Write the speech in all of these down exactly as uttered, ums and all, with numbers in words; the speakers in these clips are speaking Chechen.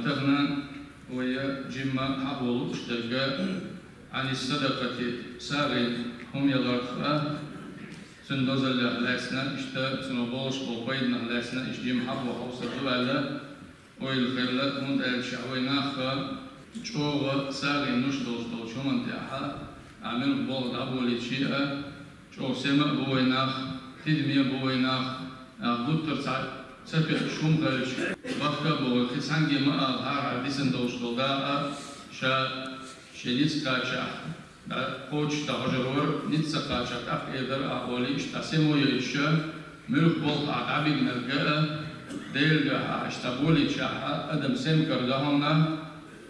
Тахан вай жимма хьахулуш дерг, عن الصدقة, сагӀийна хӀума яларх а, цун дозаллех лаьцна, иштта цунах болуш болу пайданах лаьцна, иштта жимма хьахо хьовсур ду аьлла, ойла хилла, хӀунда аьлча вай нах чӀогӀа сагӀина луш долуш долчу хӀуманна тӀехь а муьлхха болх дӀаболийча а, чӀогӀа сема а бу вай нах, тидаме а бу вай нах, нах гуттар а ца, ца пекъаш хӀума хилча, бахка а боху, кхин цхьаьнгге ма ала, хӀара-хӀара дисина долуш долу дакъа, ша шен ницкъ кхачахь, дӀа кхочуш дӀахьожур вара, ницкъ ца кхачахь, тӀаккха эр дара ахь олий, иштта сема йойтуш, муьлхха болх ахь дӀабигнарг а, Делан дуьхьа ахь иштта болийчахь а, адам сема карадо хьуна,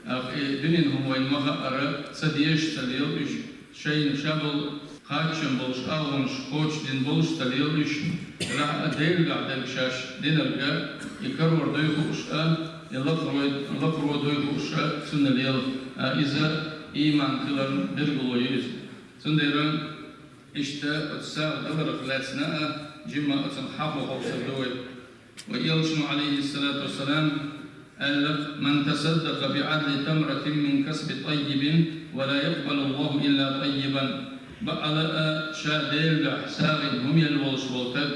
Ахь и дуьненан хӀума вайна ма хаъара, ца дезаш а ца лела уьш, шайна ша болу кхаччалц болуш агӀонаш кхочушдина болуш а ца лела уьш, рахь а Делан дуьхьа дерг шаьш динарг а, и карор дуй хууш а, и лакхаро, лакхаро дуй хууш а, цунна лела, а, иза ийман хиларан билгало ю иза. Цундела иштта оцу сагӀа даларх лаьцна а, жимма оцунах хьахо хьовсур ду вай. Вай элчано, عليه الصلاة والسلام, аьлла: من تصدق بعدل تمرة من كسب طيب ولا يقبل الله إلا طيبا. Бакъала а, ша Делан дуьхьа сагӀина хӀума елла волуш волу стаг,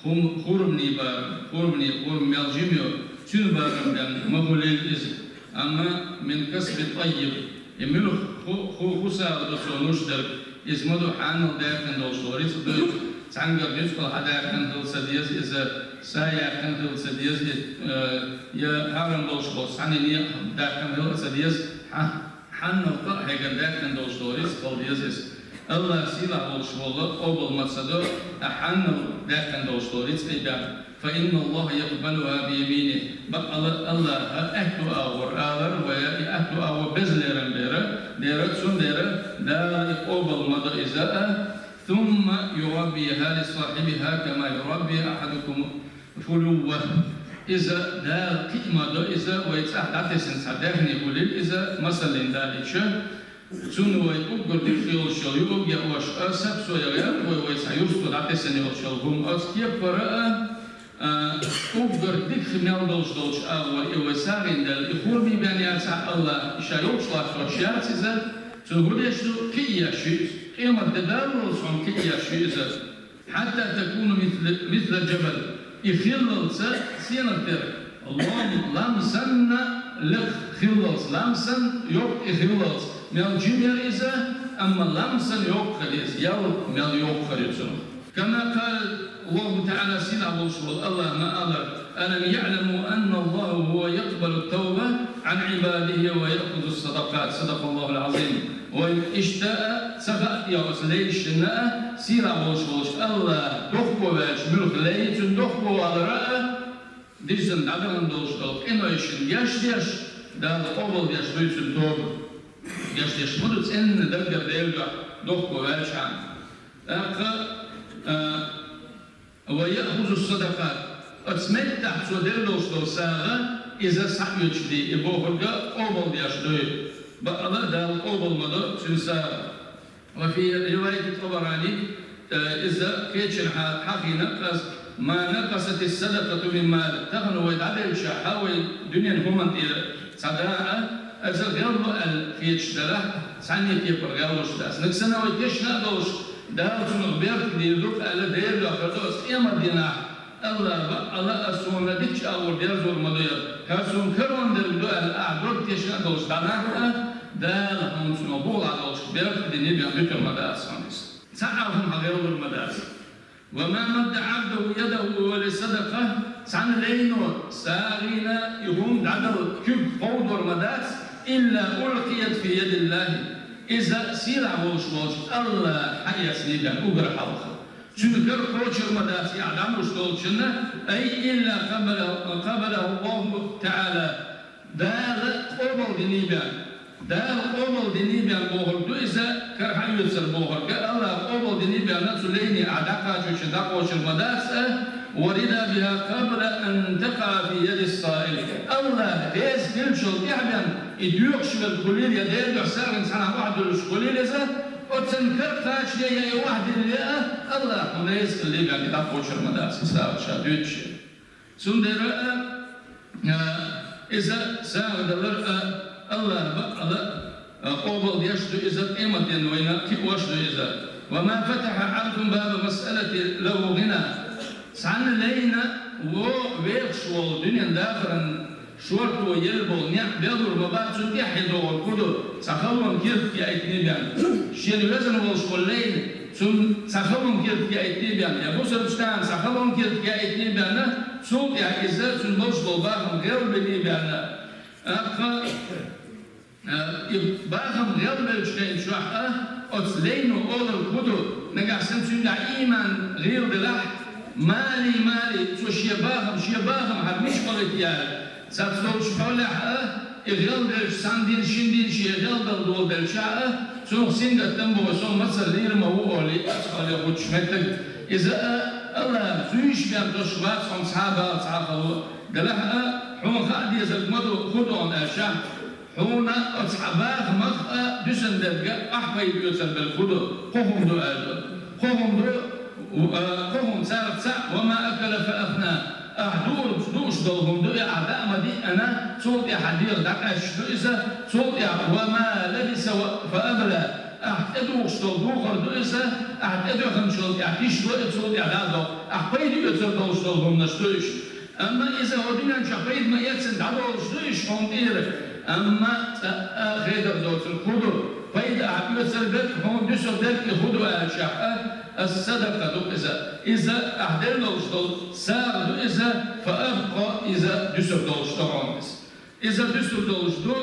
хӀум-, хурманийн барам, хурманийн хурма мел жима йо, цуьнан барам бен ма хуьлийла иза. Амма من كسب طيب, и муьлха хӀу-, хӀу-, хӀу сагӀа ду цо луш дерг, иза ма ду хьанал даьккхина долуш долу рицкъ ду иза, цхьаьнгара нуьцкъала хьадаьккхина хила ца деза иза, са яьккхина хила ца деза иза, э, я хьарам болуш болу цхьанна некъа даьккхина хила ца деза, хьа-, хьанал къа а хьегна даьккхина долуш долу рицкъ хила деза иза. АллахӀ сийлахь волуш волу къобал ма ца до, а хьанал даьккхина долуш долу рицкъ и бен. فإن الله يقبلها بيمينه. Бакъала а АллахӀа аьтту агӀор алар вай, и аьтту агӀо беза лерам бер, дера, цундела Дала и къобал ма до иза а, ثم يربيها لصاحبها كما يربي أحدكم فلوه. Иза Дала кхин а ма до иза, вай цӀахь дӀатесна цхьа даьхни хуьлийла иза, масаллин далийча, Цунна вай уггар дика хилла йолуш йолу юург яа ваша а, сапсо яа гӀерта вай, вай цхьа юрсто дӀатесна йолуш йолу хӀума оцу кепара а, а, уггар дика мел долуш долчу агӀор и вай сагӀина даьлла, и хурмий бен яцахь а АллахӀ, и ша йолчу латтош яц иза, цунна хӀун деш ду, кхин а еш ю иза. Къемат де даллалц хьуна кхин а еш ю иза. حتى تكون مثل، مثل الجبل. И хиллалца сенах тера. Лам, лам санна лекха хиллалца. Лам санна йоккха и хиллалца. Мел жима яра иза, амма лам санна йоккха хила иза. Ял мел йоккха хир ю цунах. كما قال الله تعالى, сийлахь волуш волу АллахӀа ма аллара: ألم يعلموا أن الله هو يقبل التوبة عن عباده ويأخذ الصدقات. صدق الله العظيم. Вайна иштта а ца хаьа те оцу лайшна а, сийлахь волуш волчу АллахӀа дохко ваьлча муьлха лай, цуьнан дохко валар а, дисина дӀадахана долуш долу къинойшна гечдеш, Дала къобалдеш дуй цуьнан тоба. Гечдеш ма ду, цӀена даггара Делан дуьхьа дохко ваьлча хьуна. ТӀаккха, а, ويأخذ الصدقات. Оцу меттехь цо делла долуш долу сагӀа, иза схьаоьцуш дий, и бохург а къобалдеш дуй. Бакъала а Дала къобал ма до цуьнан сагӀа. وفي رواية الطبراني, э, иза кхечанхьа хьахийна ас: ما نقصت الصدقة من مال. Тахана вай дӀаделлачохь а, вай дуьненан хӀуманна тӀера цхьа дакъа, иза гӀелло аьлла хеташ далахь, цхьанне кепара гӀеллуш дац. Нагахь санна вай тешна а долуш, Дала цунах беркат дийр ду-кх аьлла, Делан дуьхьа хир ду ас къемат дийнахь. АллахӀа, бакъала а суна дикачу агӀор дерзор ма ду иза. ХӀара суна карор дерг ду аьлла, ахь дог тешна а долуш дӀанахь а, Дала хьуна цунах бухахь долуш беркат дина бен буьтур ма дац хьуна иза. Цхьа а хӀума хьан гӀеллур ма дац. وما مد عبده يده للصدقة, цхьана лайно сагӀина и хӀума дӀадала куьг кховдор ма дац, إلا ألقيت في يد الله. Иза сийлахь волуш волчу АллахӀа хьаэцна бен уггар хьалха. Цуьнан кара кхочур ма дац и ахь дӀалуш долчунна, أي إلا قبل، قبله الله تعالى. Дала къобалдиний бен. Дала къобалдиний бен бохург ду иза, кара хьаоьцур бохург а, АллахӀа къобалдиний бен цу лайне ахь дӀакхачочунна дӀакхочур ма дац а, ورضا بها قبل أن تقع في يد السائل. АллахӀ реза хиллачул тӀаьхьа бен и доьхуш верг хуьлийла, я Делан дуьхьа сагӀина цхьанхьа охьадуьллуш хуьлийла иза, оцу цуьнан кара кхачале я и охьадиллале а, АллахӀ хьуна реза хилла бен и дӀакхочур ма дац, и сагӀа ша дуьйцуш. Цундела а, а, Иза сагӀа далар а Аллахь бакъала а къобалдеш ду иза, къематдийнахь вайна кхиош ду иза. وما فتح عبد باب مسألة له غنى. Цхьанна лайна вокху вехаш волу дуьненан дахаран шорто елла болу некъ беллур ма бац, цунна тӀаьхье догӀург хӀун ду, цхьа халонан киртиг яийтина бен. Шена везна волуш волу лайна, цунна цхьа халонан киртиг яийтина бен, я бусалба стагана цхьа халонан киртиг яийтина бен, цул тӀаьхьа иза цунна болуш болу бахам гӀелбина бен. ТӀаккха, э, и бахам гӀелбеллачу хенахь а оцу лайно олург хӀун ду, нагахь санна цуьнгахь ийман гӀийла делахь, мали, мали, цо шен бахам, шен бахам хӀара мича кхоллийта яра. Цхьацца долчу хьолехь а, и гӀелбелча цхьана дийнахь, шина дийнахь шен гӀелдала доладелчахь а, цунах сингаттам боху, со мацалла лийр ма ву олий, оцу хьоле хуьттуш меттиг. Иза а, Аллахь, зуьйш бен тосуш вац хьуна цхьа а бала, цхьа а хало. Делахь а, хьуна хаа дезарг ма ду, хӀун ду хьуна аьлча, хьуна оцу хьан бахамах а, дуьсина дерг а ахь пайда оьцур берг хӀун ду, кхо хӀума ду аьлла. Кхо хӀума ду, а, кхо хӀума, царах цхьаъ, وما أكل فأفنى. Ахь дуург дууш долу хӀума ду, и ахь даа ма диъана, цул тӀаьхьа дегӀ дӀакъаьсташ ду иза, цул тӀаьхьа وما لبث فأبلى. Ахь тӀедухуш долу духар ду иза, ахь тӀедоьхначул тӀаьхьа хиш до и, цул тӀаьхьа дӀа а до. Ахь пайда оьцур долуш долу хӀуманаш ду уьш. Амма иза хӀокху дуьнен чохь пайда ма эццина дӀадолуш ду уьш хьуна тӀера. Амма цкъа а хедар доцург хӀун ду? Пайда ахь оьцур берг, хьуна дуьсур дерг и хӀун ду аьлча а, ас-садакъа ду иза. Иза ахь делла долуш долу сагӀа ду иза, фа абкъа, иза дуьсур долуш ду хьуна иза. Иза дуьсур долуш ду,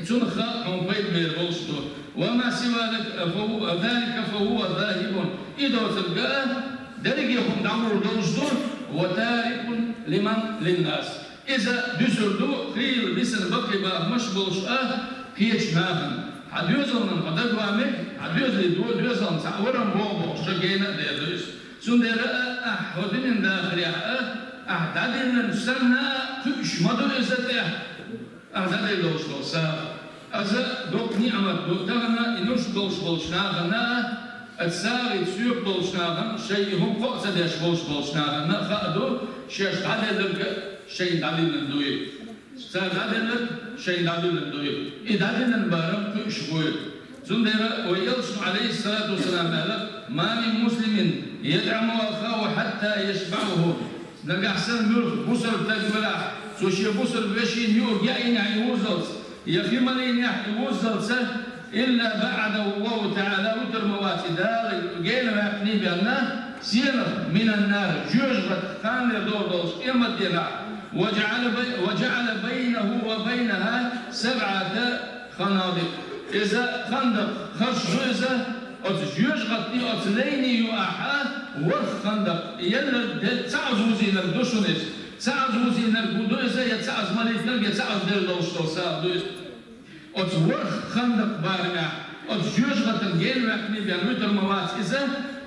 цунах хьуна пайда бер болуш ду. وما سوى ذلك فهو، ذلك فهو ذاهب. И доцург а дерриге хӀума дӀагӀур долуш ду, وتارك لمن، للناس. Иза дуьсур ду, хийла бисина баккхий бахамаш болуш а кхечу нахана. Хьан доьзална хьо дагаван мега, хьан доьзале ду, доьзална цхьаъ вара-м боху бохуш, ша гена а дер ду иза. Цундела а, ахь хӀокху дуьненан дахарехь а, ахь дӀадиллина санна а, кхуьуш ма ду иза тӀе. Ахь дӀаделла долуш долу сагӀа. Иза доккха ниӀмат ду. Тахана и нуш долуш болчу нахана а, оцу сагӀина соьпа болчу нахана, шайн и хӀума кхоъ ца деш болуш болчу нахана а хаа ду, шаьш дӀаделларг а шайна дӀадиллина дуй. Цара дӀаделларг шайна дӀадиллина дуй. И дӀадиллина барам кхуьуш буй. Цундела вай элчано, Ӏалайхиссалату вассалам, аьлла: ما من مسلم يطعم أخاه حتى يشبعه. Нагахь санна муьлхха бусалба стаг велахь, цо шен бусалба вешина юург яийнехь и вуззалц, я хи малийнехь и вуззалц, إلا بعده الله تعالى, вуьтур ма вац и Дала гена ваьккхина бен, сенах, من النار, жоьжахатах кхана лер догӀур долуш къематдийнахь, وجعل بي-، وجعل بينه وبينها سبعة خنادق. Иза хандакъ харш ду иза, оцу жоьжахатий, оцу лайний юкъахь а ворхӀ хандакъ, елларг де-, цхьаъ вузийнарг ду шуна иза. Цхьаъ вузийнарг ду иза, я цхьаъ малийтинарг, я цхьаъ делла долуш долу сагӀа ду иза. Оцу ворхӀ хандакъ барамехь, оцу жоьжахатана гена ваьккхина бен вуьтур ма вац иза,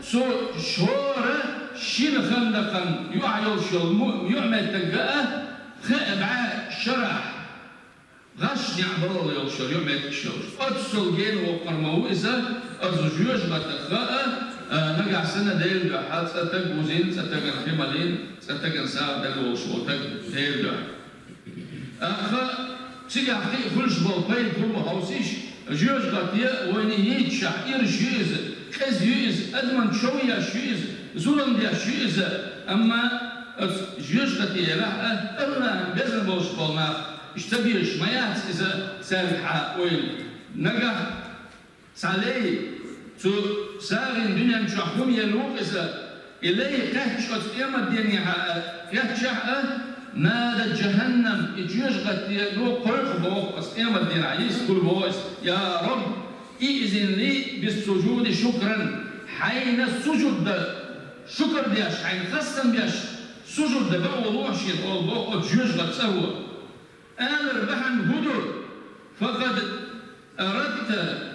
цу шора шина хандакъан юкъахь йолуш йолу му-, юкъаметтиг а, пхи бӀе шарахь. ГӀаш неӀ балла йолуш йолу, юкъаметтигаш йолуш. Оццул гена воккхур ма ву иза, оцу жоьжахатах а, а, нагахь санна Делан дуьхьа цкъа стаг вузийна, цкъа стагана хи малийна, цкъа стагана сагӀа дала волуш волу стаг Делан дуьхьа. ТӀаккха цигахь кхин а хуьлуш болу пайда хӀун бу хьовсийша, жоьжахате вайна йийцчахь, ирс ю иза, кӀезиг ю иза, адаман чов еш ю иза, зулам деш ю иза, амма оцу жоьжахате елахь а, Аллахьан безам болуш болу нах. Иштта ца безаш ма яц иза цаьргахьа ойла. Нагахь цхьа лай, цу сагӀина дуьнен чохь хӀума елла ву-кх иза, и лай кхаьчча оцу къематдийнахьа, кхаьччахь а, نادت جهنم, и жоьжахате кхойкху боху оцу къематдийнахь, йист хуьлу боху иза: يا رب, ائذن لي بالسجود شكرا, хьайна сужуд дан шукр деш, хьайна хастам беш, сужуд дан бакъо лохьа шена олу боху оцу жоьжахатан цӀахо. Алар бахьана хӀун ду? فقد أردت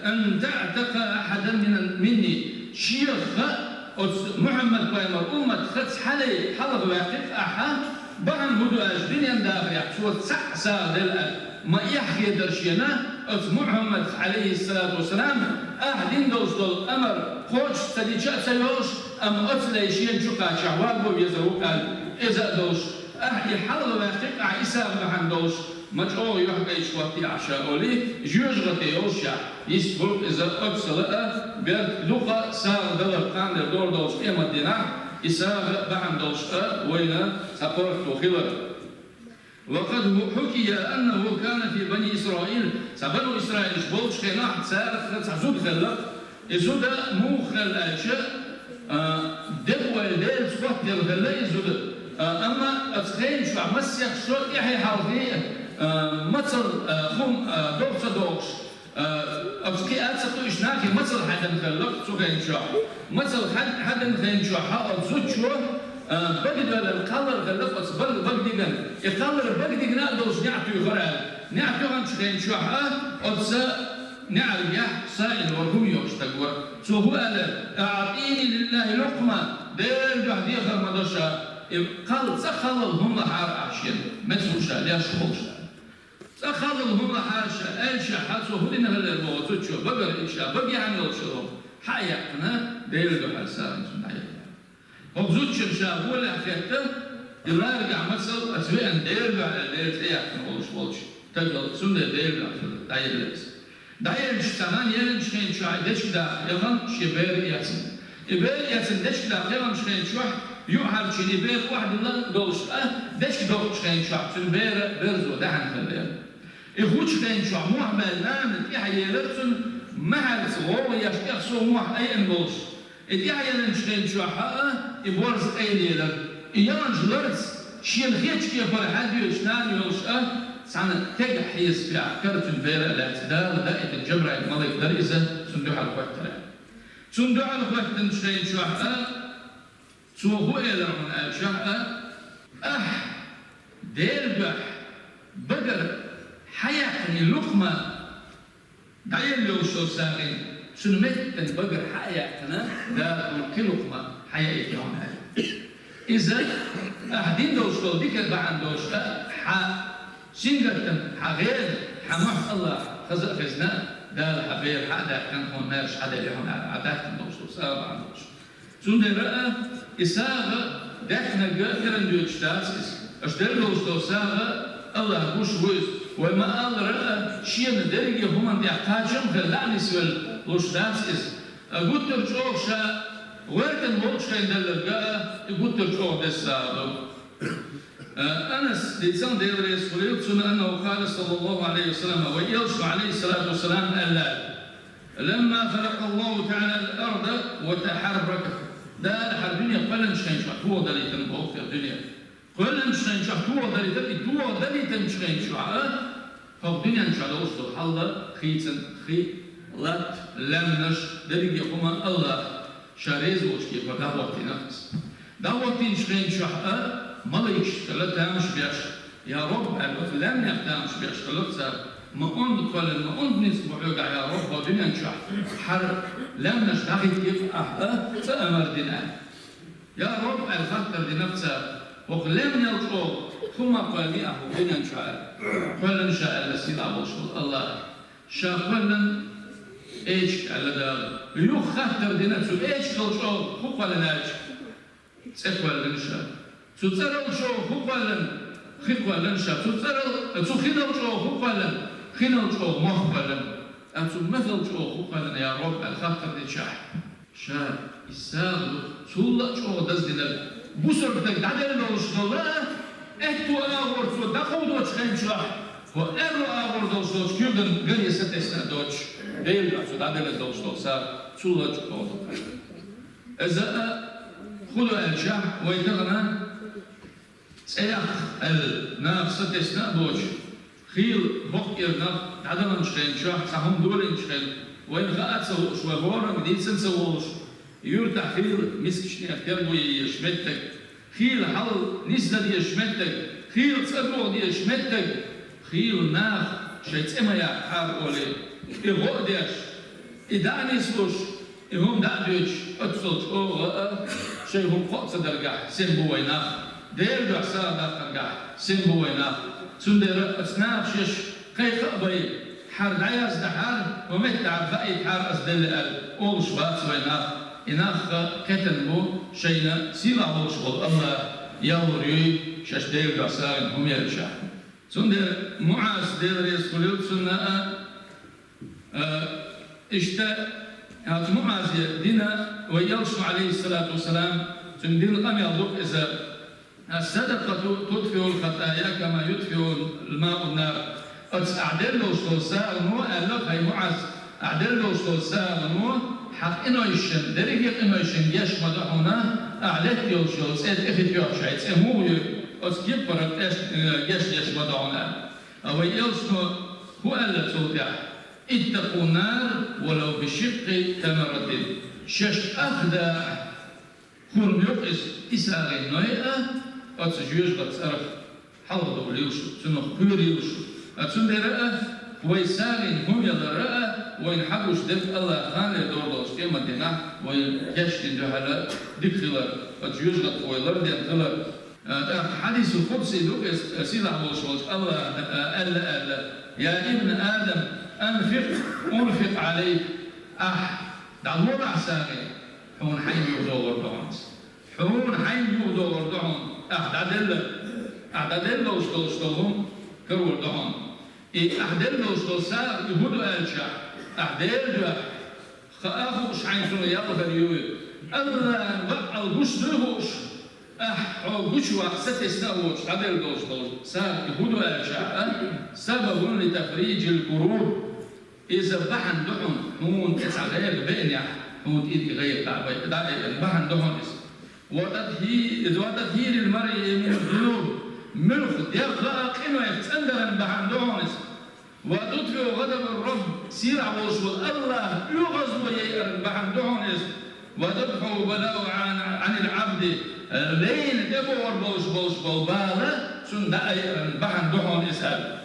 أن تعتق أحدا من، مني. Шех а оцу Мухьаммад-пайхамар умматах цхьа лай хьалха ваьккхи-кх ахьа, бахьана хӀун ду аьлча, дуьнен дахарехь цо цхьаъ сагӀа делла аьлла, ма эхь хетара шена оцу Мухьаммадах, Ӏалайхиссалату вассалам, ахь дина долуш долу амар кхочуш ца дича а ца йолуш, амма оцу лай шена чу кхачахь вагго везар ву-кх аьлла, иза а долуш. Ахь и хьалха ваьккхи, ахь и сагӀа бахьана долуш ма чӀогӀа юьхькӀайчу хӀоттий ахь ша олий, жоьжахате йолуш яхь, йист хуьлу иза оццала а, берд дукха сагӀа далар кхана дер дора долчу къематдийнахь, и сагӀа бахьана долуш а вайна цхьа паргӀато хилар. وقد حكي أنه كان في بني إسرائيل, цхьа бану Исраилаш болчу хенахь царах цхьа зуда хилла, и зуда муха хилла аьлча, а, декъой Делаца хӀоттаелла хилла и зуда. А, амма оцу хенчохь массех шо тӀаьхье хьалхий, а, мацалла, а, хӀума, а, догӀа ца догӀуш, а, оцу кхин а ца кхуьуш нахе мацалла хьаьдина хилла цу хенчохь. Мацалла хьад-, хьаьдина хенчохь оцу зудчо, а, бага доьллина кхаллар хилла оцу бага, бага дигна. И кхаллар бага дигна а долуш неӀ туьйхира аьлла. НеӀ туьйхинчу хенчохь а оцу неӀаргехь саӀин вара, хӀума йогӀуш стаг вара. Цо хӀун аьлла: «أعطيني لله لقمة, Делан дуьхьа дехар ма до ша, и кхалла цкъа кхаллал хӀума лахьара ахь шена, меца ву ша, леш волуш». Цкъа кхаллал хӀума лахьара ша аьлча, хьан цо хӀун дина хилар боху зудчо, багара и ша, бага яхьана йолчу хӀума хьа а яьккхина, Делан дуьхьа сагӀина цунна дӀаелла. ХӀокху зудчун ша гӀолехь хетта, и ларгахь мацалла оцу веана Делан дуьхьа аьлла, Делан цӀе яьккхина волуш волчу стагал, цундела Делан дуьхьа хилла дӀаелла иза. ДӀаеллачу цхьана еллачу хенчохь и дечиг даккха яхана шен бер а эцна. И бер а эцна дечиг даккха яханчу хенчохь юкъахьарчийна и бер охьадилла долуш а, дечиг доккхучу хенчохь цуьнан бер а берзо даьхьна хилла. И хӀуттучу хенчохь мохь баьлла нана тӀаьхьа елира цунна, маьхьарца гӀовгӀа еш тӀех сов мохь айина болуш. И тӀаьхьа еллачу хенчохь а и борз къайлаелира. И яланчу ларца шена хетачу кепара хьаьдоьдуш нана йолуш а, цхьана тегахь хьесапехь кара цуьнан бер а лаьцна, Дала даийтина Жабраил-малик дара иза цунна дуьхьал хӀоьттина. Цунна дуьхьал хӀоьттинчу хенчохь а, цо хӀун элира хьуна аьлча а: «Ахь Делан дуьхьа багара хьаяьккхина и лукъма дӀаелла йолуш йолу сагӀина, цуьнан меттана багара хьа а яьккхина, Дала хьуна кхин лукъма хьаяийта хьуна», – аьлла. Иза ахь дина долуш долу дика бахьана долуш а, хьан сингаттам, хьан гӀеза, хьан мохь АллахӀа хаза а хезна, Дала хьан бер хьа а даьккхина, хьуна маьрша хьаделла хьуна аьлла, хьан даьккхина долуш долу сагӀа бахьана долуш. Цундела а и сагӀа даьккхинарг кӀиран доьдуш дац иза. Аша делла долуш долу сагӀа АллахӀа гуш ву иза. Вай ма-аллара а, шена дерриге хӀуманна тӀехь кхачам а хилла дӀа а нисвелла луш дац иза. А гуттар а чӀогӀа ша гӀоьртина волчу хенахь делларг а, и гуттар а чӀогӀа деза сагӀа ду. А, Анас дийцина, Дела реза хуьлийла цунна, أنه قال صلى الله عليه وسلم, вай Элчано, عليه الصلاة والسلام, аьлла: «لما خلق الله تعالى الأرض وتحركت». Дала хӀара дуьне кхоьллинчу хенахь чохь тохадалийтина боху хӀара дуьне. Кхоьллинчу хенахь чохь тохадалийтина, и тохадалийтинчу хенахь чохь а, хӀокху дуьнен чохь долуш долу хьал а хийцина, хи, латта, лаьмнаш, дерриге хӀума АллахӀа Ша реза волчу кепара дӀахӀоттийна иза. ДӀахӀоттийначу хенахь чохь а малайкаш хилла тамаш беш, я Рабби аьлла, оцу лаьмнех тамаш беш хилла цара. Ма онда кхоьллина, ма онда ницкъ бу хьоьгахь, я Рабби, хӀокху дуьнен чохь хӀара лаьмнаш дӀахӀиттийла ахь а, цкъа амар дина аьлла. Я Рабби аьлла, хаттар дина цара: «ХӀокху лаьмнел чӀогӀа хӀун ма кхоьллий ахь хӀокху дуьнен чохь?» Кхоьллина ша аьлла сийлахь волуш волу АллахӀа. Ша кхоьллина эчиг аьлла Дала. Юха хаттар дина: «Цу эчигал чӀогӀа хӀун кхоьллина?» аьлча, цӀе кхоьллина ша. Цу цӀерал чӀогӀа хӀун кхоьллина? Хи кхоьллина ша. Цу цӀерал, цу хинал чӀогӀа хӀун кхоьллина? Хинал чӀогӀа мох кхоьллина. Ткъа цу мохал чӀогӀа хӀун кхоьллина, я Рабби, аьлла хаттар дичахь, ша и сагӀа ду цул а чӀогӀа даздинарг. Бусалба стаг дӀаделла долуш долу а, аьтту агӀор цо дӀакховдочу хенахь чохь, хӀокху аьрру агӀор долуш долчу куьйган ган я сатесна а доцуш, Делан дуьхьа цо дӀаделла долуш долу сагӀа цул а чӀогӀа ду. Иза а хӀун ду аьлча, вай тахана цӀе яккха аьлла, наха сатесна а боцуш, хийла бакъ тӀера нах дӀадаланчу хенахь чохь, цхьа хӀума долийначу хенахь, вайна хаа а ца хууш, вай хӀоранга дийца а ца волуш, юьртахь хийла мискачу нехан терго ян езаш меттиг, хийла хьал нисдан дезаш меттиг, хийла цӀа дохо дезаш меттиг, хийла наха шайн цӀе ма яккхахьара олий, и гӀо а деш, и дӀа а нислуш, и хӀума дӀа а доьдуш, оццул чӀогӀа а шайн хӀума кхоа ца даргахь сема бу вай нах, Делан дуьхьа сагӀа даккхаргахь сема бу вай нах. Цундела оцу наха шаьш кхайкха а бай, хӀара дӀаяздахьара, хӀокху меттехь хаийтахьара ас делла аьлла, олуш бац вай нах. И нах кхетта бу шайна сийлахь волуш волу АллахӀ. ялур юй шаьш Делан дуьхьа сагӀина хӀума елча. Цундела МуӀаз, Дела реза хуьлийла цунна, а, а, иштта, хӀаьта МуӀазе дина вай Элчано, Ӏалайхиссалату вассалам, цуьнга дина къамел ду иза: «الصدقة تطفئ الخطايا كما يطفئ الماء النار». Оцу ахь делла долуш долу сагӀано, аьлла хьайн МуӀаз, ахь делла долуш долу сагӀано хьан къинойшна, дерриге къинойшна геч ма до хьуна, ахь летта йолуш йолу цӀе тӀе хи тоьхча, хьайн цӀе муха ю, оцу кеппара тӀе, э, геч деш ма до хьуна аьлла. А вай Элчано хӀун аьлла цул тӀаьхьа? «اتقوا النار ولو بشق تمرة». Шаьш ах да, хӀума юкъа иза, и сагӀиной а, оцу жоьжахатин цӀарах хьалхадовлийла шу, цунах кхоьрийла шу. А цундела а, вай сагӀина хӀума ялар а, вайна хьагуш дерг АллахӀа ханлера догӀур долчу къематдийнахь вайна гечдина дуьхьал дика хилар, оцу жоьжахатах вай лардина хилар. А, тӀаккха хьадисул къудси ду иза, сийлахь волуш волчу АллахӀа, а, аьлла, аьлла: «يا ابن آدم، أنفق أنفق عليك». Ахь дӀалолахь сагӀина, хьуна хьайна юхадогӀур ду хьуна иза. Хьуна хьайна юхадогӀур ду хьуна, ахь дӀаделла, ахь дӀаделла долуш долуш долу хӀума карор ду хьуна. И ахь делла долуш долу сагӀа и хӀун ду аьлча, ахь Делан дуьхьа хаа хууш хьайна цунах ял хир юй, АллахӀна бакъ а гуш дуй хууш, ахь хьо гучуваккха сатесна а воцуш дӀаделла долуш долу сагӀа и хӀун ду аьлча, а, سبب لتفريج الكروب. Иза бахьана ду хьуна, хьуна тӀе цхьа гӀайгӀа беанехь, хьуна тӀера и гӀайгӀа дӀа а бай-, дӀа а баьхьана ду хьуна иза. وتطهي-، وتطهير المرء من الذنوب. Муьлхха дегӀ а къинойх цӀандаран бахьана ду хьуна иза. وتطفئ غضب الرب. Сийлахь волуш волу АллахӀ оьгӀазло яйаран бахьана ду хьуна иза. وتدفع البلاء عن، عن العبد. Лайна тӀебогӀур болуш болуш болу бала цунна дӀа а яйаран бахьана ду хьуна иза аьлла.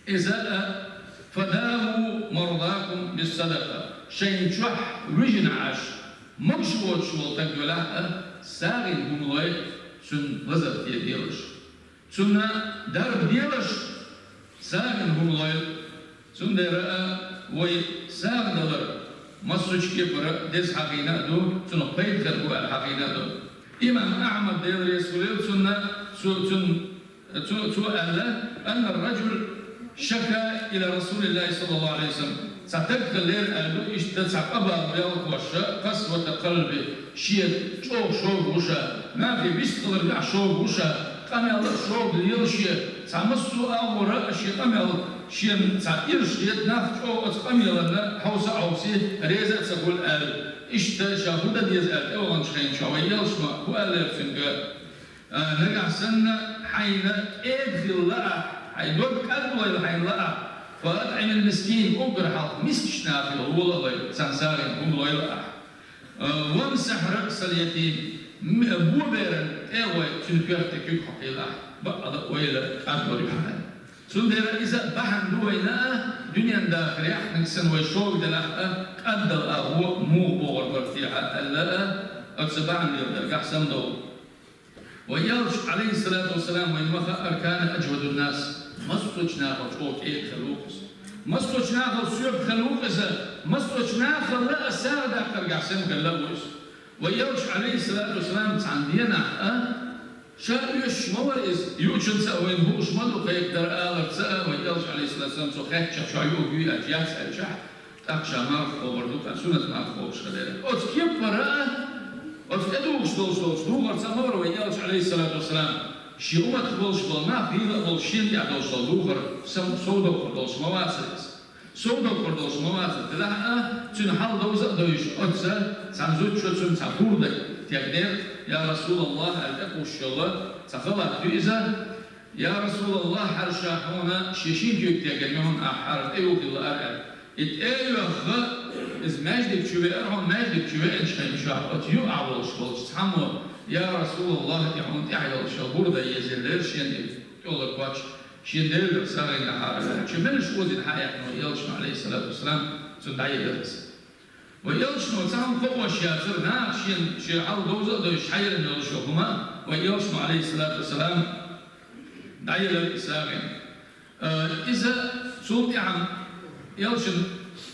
Иза а: «فداووا مرضاكم بالصدقة». Шайн чохь вижина Ӏаш, могуш воцуш волу стаг велахь а, сагӀина хӀума лой, цунна лазар тӀе делаш. Цунна дарба делаш, сагӀина хӀума лой. Цундела а вай сагӀа далар массочу кепара деза хьакъийна а ду, цунах пайда хир бу аьлла хьакъийна а ду. Имам Ахьмад, Дела реза хуьлийла цунна, цу-, цун-, Цо, цо аьлла: «أن الرجل شكا إلى رسول الله صلى الله عليه وسلم». Цхьа стаг хиллера аьлла, иштта цхьа къа бала белхоша, قسوة قلبه, шен чӀогӀа шога ву ша, нахе вистхиларгахь шога ву ша, къамел а шога лела шен, цхьа массо а агӀора а шен къамел, шена цхьа ирс хета, нах чӀогӀа оцу къамелана хьовса а хьовсий, реза а ца хуьлу аьлла. Иштта ша хӀун дан деза аьлла тӀеваханчу хенчохь вай Элчано хӀун аьллера цуьнга? А, нагахь санна хьайна кӀеда хила лаахь, хьайн дог кӀадвойла хьайна лаахь, فأطعم المسكين, уггар хьалха мискачу нахе лола а лой, царна сагӀина хӀума лойла ахь. А, وامسح رأس اليتيم, м-, боберан тӀе а гӀой, цуьнан коьрта тӀе куьг хьокхийла ахь, бакъала а ойла кӀадвар ю хьан. Цундела иза а бахьана ду вайна а, дуьнен дахарехь, нагахь санна вай шога делахь а, кӀаддал а гӀо муха богӀур бара техьа аьлла а, оцу бахьана леладаргахь самадовла. Вай Элча, Ӏалайхиссалату вассалам, вайна ма хаъара, كان أجود الناس, массочу нахал чӀогӀа кӀеда хилла ву иза. Массочу нахал соьпа хилла ву иза, массочу нахала а сагӀа даккхаргахь сема хилла а ву иза. Вай Элча, Ӏалайхиссалату вассалам, цхьана денахь а, ша оьшуш ма вара иза, юучунца а вайна хууш ма ду, кхайкхадар аларца а, вай Элча, Ӏалайхиссалату вассалам, цо хаьттича, ша юург юй аьлча, яц аьлча, тӀаккха ша марха кхобур ду, ткъа суннат марха кхобуш хилла. Оцу кеппара а, оцу тӀедугӀуш долуш долчу духарца ма вара вай Элча, Ӏалайхиссалату вассалам, шен умматах болуш болу нах, дийла а болуш, шена тӀехь долуш долу духар сов-, совдоккхур долуш ма вацара иза. Совдоккхур долуш ма вацара, делахь а, цуьнан хьал довза а довзуш, оццу цхьана зудчо цунна цхьа бурда тегнера, я Расулаллах, аьлла тӀекхуссуш йолу цхьа халат ю иза. Я Расулаллах, хӀара ша хьуна шен шина куьйга тегна ю хьуна, ахь хӀара тӀеюхийла лаара аьлла. И тӀе а йоьхна, иза маьждиг чу веара хьуна, маьждиг чу веанчу хенчохь оцу юкъахь волуш волчу цхьаммо: «Я Расулаллах, и хьуна тӀехь йолуш йолу бурда еза лера шена и тӀехула кхоччуш, шен Делера сагӀина хьара», аьлла. Чу меллаша озийна хьаэцна вай Элчано, Ӏалайхиссалату вассалам, цунна дӀаелира иза. Вай Элчано цхьа хӀума кхоош яцара, наха шена шен хьал довза а довзуш, хьайран йолуш йолу хӀума, вай Элчано, Ӏалайхиссалату вассалам, дӀаелира и сагӀина. Э, иза цул тӀаьхьа Элчан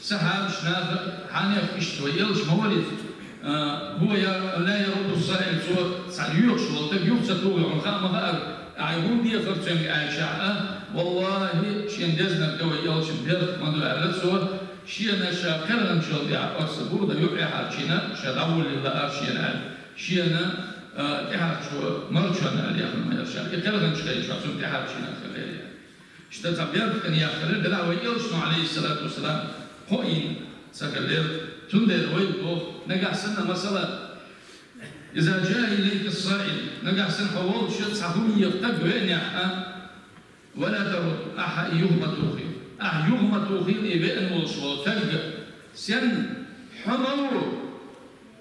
сахьабаш, наха, хьанех иштта вай Элча ма вара иза. А, هو لا يرد السائل, цо цхьа йоьхуш волу стаг юха ца тухий, хьуна хаа ма хаара, ахьа хӀунда дехар цуьнга аьлча а, валлахӀи, шена дезна дан вай элчан беркат ма ду аьлла цо, шена ша кхелхинчул тӀаьхьа оцу бурда юкъа тӀехьарчийна, ша дӀаволлийла ара шена аьлла, шена, а, тӀехьарчо марчонна аьлла яхна ма яра ша, и кхелхинчу хенахь цунна тӀехьарчийна хилла яра. Иштта цхьа беркат яхкалира, делахь вай элчано, Ӏалайхиссалату вассалам, кхоийна ца хилира. Цундела вай боху, нагахь санна, масала, إذا جاء إليك السائل, нагахь санна хьо волчу цхьа хӀума еха стаг веанехь а, ولا ترد, ахьа и юха ма тухий. Ахьа юха ма тухийла и веана волуш волу стаг, сен хьо ма ву,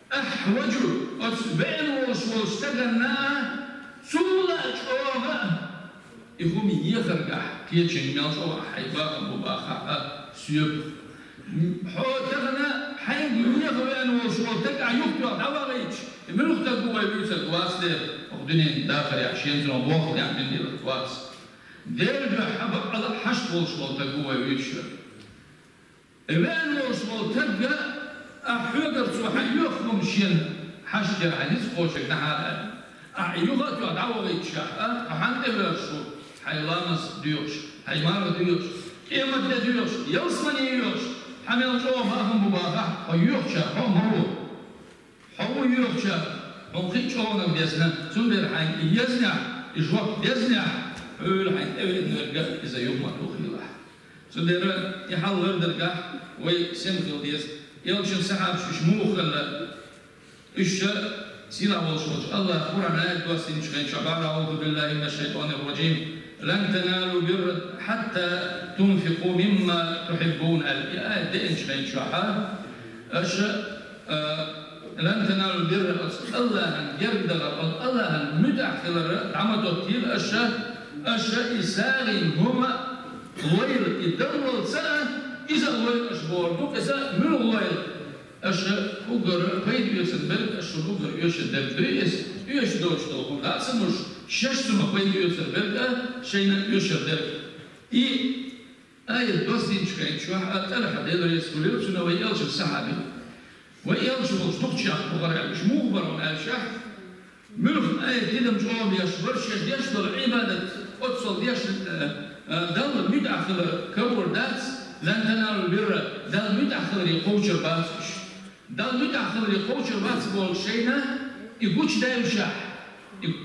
ахьа важа, оцу веана волуш волу стаганна а, цул а чӀогӀа а и хӀума ехаргахь, кхечуьнга мел чӀогӀа хьайн бахам бу бахахь а, соьпах. Хьо тахана хьайга еха веана волуш волу стаг ахьа юхатоьхна дӀавахийтча, и муьлха стаг ву вай вуьйцург вац дера, хӀокху дуьненан дахарехь шена цунах бохург дина дерг вац. Делан дуьхьа баккъала а хьашт волуш волу стаг ву вай вуьйцуш верг. И веана волуш волу стаг, ахьа хьоьгара цо хьан йоьху хӀума шена хьашт яра хьайн ницкъ кхочург дӀахьара аьлла. Ахьа и юха а тоьхна дӀавахийтча а, хьо хьанна тӀе воьжуш ву, хьайн ламаз доьхуш, хьайн марха доьхуш, къематде доьхуш, ялсамане йоьхуш, хьан мел чӀогӀа бахам бу бахахь, хьо йоьхучара хьо а ма ву. Хьо ву йоьхучара, хьуна кхин а чӀогӀаниг дезна, цундела хьайна и езнехь, и жоп дезнехь, хьуьйла хьайна тӀевеана верг а иза юха ма тухийлахь. Цундела и хьал лардергахь вай сема хила деза. Элчан сахьабаш уьш муха хилла? Уьш ша сийлахь волуш волчу АллахӀа Къуръан аят доссийначу хенчохь бара: أعوذ بالله من الشيطان الرجيم. لن تنالوا البر حتى تنفقوا مما تحبون, аьлла, и аят деанчу хенчохь, аша, а, لن تنالوا البر, оцу АллахӀан герга дахар, оцу АллахӀан муьтӀахь хилар дӀа ма доттийла аша, аша и сагӀина хӀума лойла, и даллалц а, иза а лойла аша бохург ду, иза муьлха лойла? Аша уггар пайда оьцур берг, аша шуна уггар оьшур дерг дуй иза, оьшуш доцуш долу хӀума дац а луш, шаьш цунах пайда оьцур берг а, шайна оьшур дерг. И аят доссийначу хенчохь а ТӀалхьа, Дела реза хуьлийла цунна, вай элчан сахьаби. Вай элча волчу дукхачех бу хӀара аьлла, уьш муха бара хьуна аьлча, муьлха аят тидам чӀогӀа беш бара, шен деш долу Ӏибадат оццул деш, э, э, Далла муьтӀахь хилар карор дац, لن تنالوا البر, Далла муьтӀахь хиларе кхочур бац уьш. Далла муьтӀахь хиларе кхочур бац боху шайна и гучудаьллашехь, и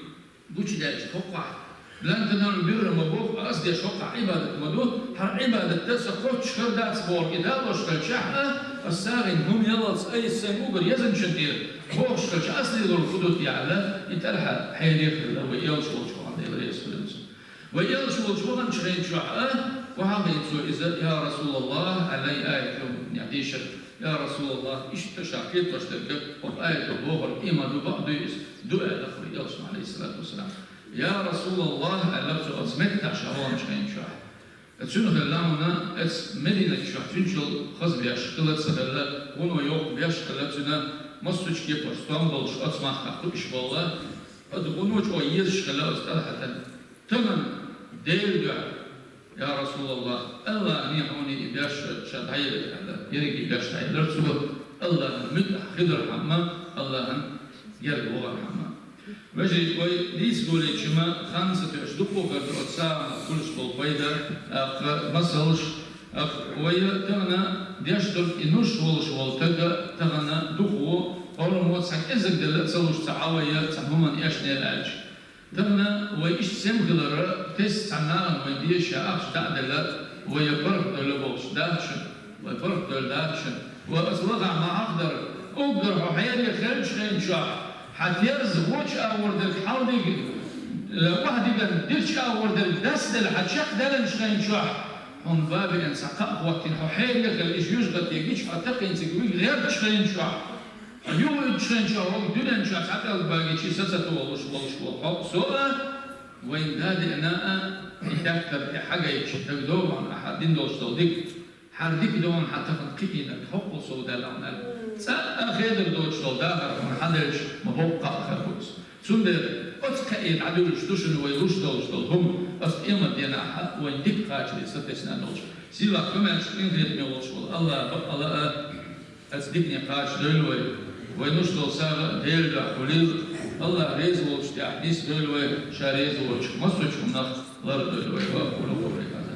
гучудаьлча хӀокхахь, لن تنالوا البر ма боху, аса деш хӀокхахь Ӏибадат ма ду, хӀара Ӏибадат дан сан кхоччуш хир дац бохург и далош хилчахь а, аса сагӀина хӀума яллалц айса сайн уггар езанчун тӀера бохуш хилча, аса лелор хӀун ду те аьлла, и ТӀалхьа хьере хилла, вай элча волчу вахана, Дела реза хуьлийла цунна. Вай элча волчу ваханчу хенчохь а, вахана хӀинца иза: «Я РасулаллахӀ», аьлла, и аят йогӀу дийшира. «Я РасулаллахӀ, иштта ша кхетош дерг, хӀокху аято бохург и ма ду, бакъ дуй иза?» Ду аьлла вай элчано, Ӏалайхиссалату вассалам. «Я РасулаллахӀ», аьлла цо оцу Маккахь ша ваханчу хенчохь. Цуьнан хилла хьуна, оцу Мадинат чохь цуьнчул хаза беш хилла ца хилла, вуно йоккха беш хилла цуьнан, массо а кепара стом болуш оцу махкахь кхуьуш волла, оцу вуно чӀогӀа езаш хилла оцу ТӀалхьатан. Тахана Делан дуьхьа, я РасулаллахӀ, АллахӀа хьуна и беш ша дӀаелира аьлла, ерриге беш дӀаелира цо, АллахӀан муьтӀахь хилархьама, АллахӀан герга вахархьама. Вежарий, вай дийца гуличи ма хан ца тоьуш дукха хӀокхарна оцу сагӀина хуьлуш болу пайда, тӀаккха масалш, тӀаккха вай тахана деш долу и нуж волуш волу стаг тахана дукха ву, хӀораммо цхьа кӀеззиг делла а ца луш ца Ӏа вай цхьа хӀуманна эшнера аьлча. Тахана вай иштта сема хилар, тесна цхьана нахана вайн дезаш ахча дӀа а делла, вай я паргӀатдевлла бохуш дац шуна, вай паргӀатдевлла дац шуна. Вай аса лахахь ма хьахдар, уггар хьо хьере хилчу хенчохь, хьан терза вочу агӀор дерг хьалдиг, э, охьадиган дирчу агӀор дерг дасделла хьан чекхдаьлланчу хенчохь, хьуна бан беана цхьа кхаъ хӀоттийна, хьо хьере хилла, и жоьжахате гича хьо такхийна цига вига гӀертачу хенчохь, хьо юхавуьйтучу хенчохь вага дуьнен чохь цхьа пӀелг багийча са ца тохалуш волуш волу хьо а, со а, вайна да а деана а, и тептар тӀе хьагайча, дагадогӀу хьуна ахьа дина долуш долу дика. ХӀара дика ду хьуна хьан тахана кхиийнарг, хӀоккхул сов даьлла хьуна аьлла. ЦӀа а хедар доцуш долу дахар хьуна хьан делча, ма боккха кхаъ хир бу иза. Цундела оцу кхаъе дӀадуьллуш ду шуна вай луш долуш долу хӀума, оцу къематденахь а вайна дика кхачаре сатесна долуш. Сийлахь, къинхетаме волуш волу АллахӀа бакъала а, оцу дикане кхачадойла вай. Вай нуш дола сагӀа Делан дуьхьа хулийла, АллахӀ реза волчу тӀехь нисдойла вай, Ша реза волчух массо а хӀуманах лардойла вай, вай хӀума хулийла.